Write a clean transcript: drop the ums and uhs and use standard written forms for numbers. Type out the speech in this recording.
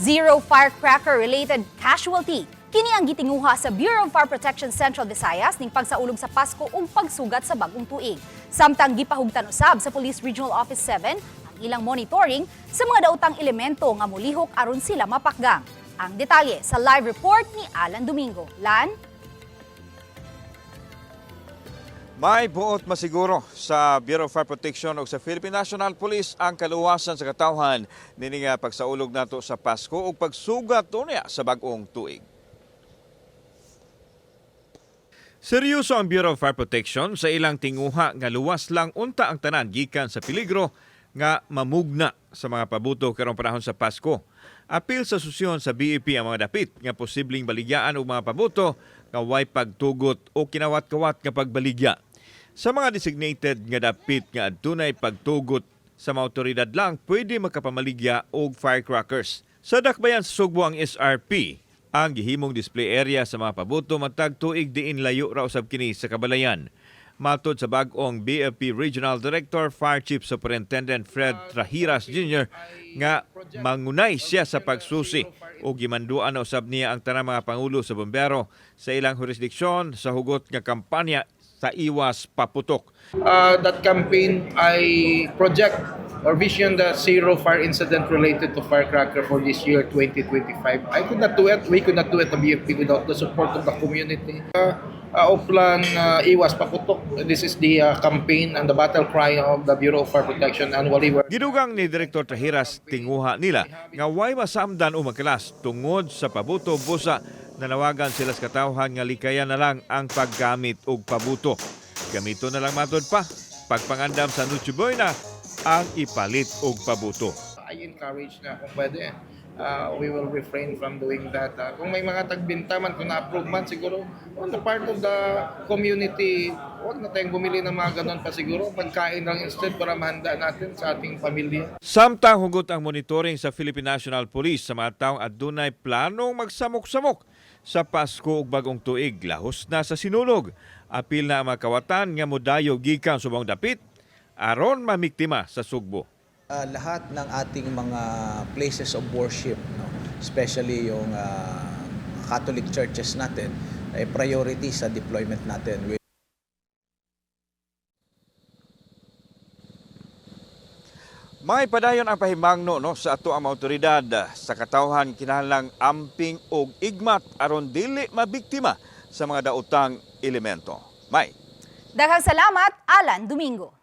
Zero firecracker related casualty. Kini ang gitinguha sa Bureau of Fire Protection Central Visayas ning pagsaulog sa Pasko ug pagsugat sa bagong tuig. Samtang gipahugtan usab sa Police Regional Office 7 ang ilang monitoring sa mga daotang elemento nga molihok aron sila mapakgang. Ang detalye sa live report ni Alan Domingo. Lan? May buot masiguro sa Bureau of Fire Protection o sa Philippine National Police ang kaluwasan sa katawhan niini nga pagsaulog nato sa Pasko ug pagsugat unya sa bag-ong tuig. Seryoso ang Bureau of Fire Protection sa ilang tinguha nga luwas lang unta ang tanan gikan sa peligro nga mamugna sa mga pabuto karong panahon sa Pasko. Apil sa susyon sa BFP ang mga dapit nga posibleng baligyaan og mga pabuto nga way pagtugot o kinawat-kawat nga pagbaligya. Sa mga designated nga dapit nga adunay pagtugot sa mga otoridad lang pwede makapamaligya og firecrackers. Sa dakbayan sa Sugbo ang SRP, ang gihimong display area sa mga pabuto matag tuig diin layo ra usab kini sa kabalayan. Matod sa bag-ong BFP Regional Director Fire Chief Superintendent Fred Trahiras Jr. nga mangunay siya sa pagsusi o gimanduan na usab niya ang tanang mga pangulo sa bombero sa ilang jurisdiksyon sa hugot nga kampanya sa iwas paputok. That campaign, I project or vision the zero fire incident related to firecracker for this year 2025. I could not do it. We could not do it, the BFP, without the support of the community. Oplan Iwas Paputok. This is the campaign and the battle cry of the Bureau of Fire Protection annually. Gidugang ni Direktor Trahiras tinguha nila nga way masamdan o magkalas tungod sa pabuto busa nanawagan sila sa katawhan nga likayan na lang ang paggamit og pabuto. Gamito na lang matod pa pagpangandam sa Noche Buena ang ipalit og pabuto. I encourage na kung pwede, we will refrain from doing that. Kung may mga tagbinta man, kung na-approve man, siguro on the part of the community, huwag na tayong bumili ng mga ganon pa siguro. Pagkain lang instead para mahanda natin sa ating pamilya. Samtang hugot ang monitoring sa Philippine National Police sa mga taong adunay planong magsamok-samok sa Pasko ug Bagong Tuig lahos na sa Sinulog. Apil na ang mga kawatan nga modayo gikan sa ubang dapit aron mamiktima sa Sugbo. Lahat ng ating mga places of worship, no, especially yung Catholic churches natin, ay priority sa deployment natin. May padayon ang pahimangno, no, sa ato ang mga otoridad sa katawhan kinahanglang amping og igmat aron dili mabiktima sa mga daotang elemento. May Daghang salamat, Alan Domingo.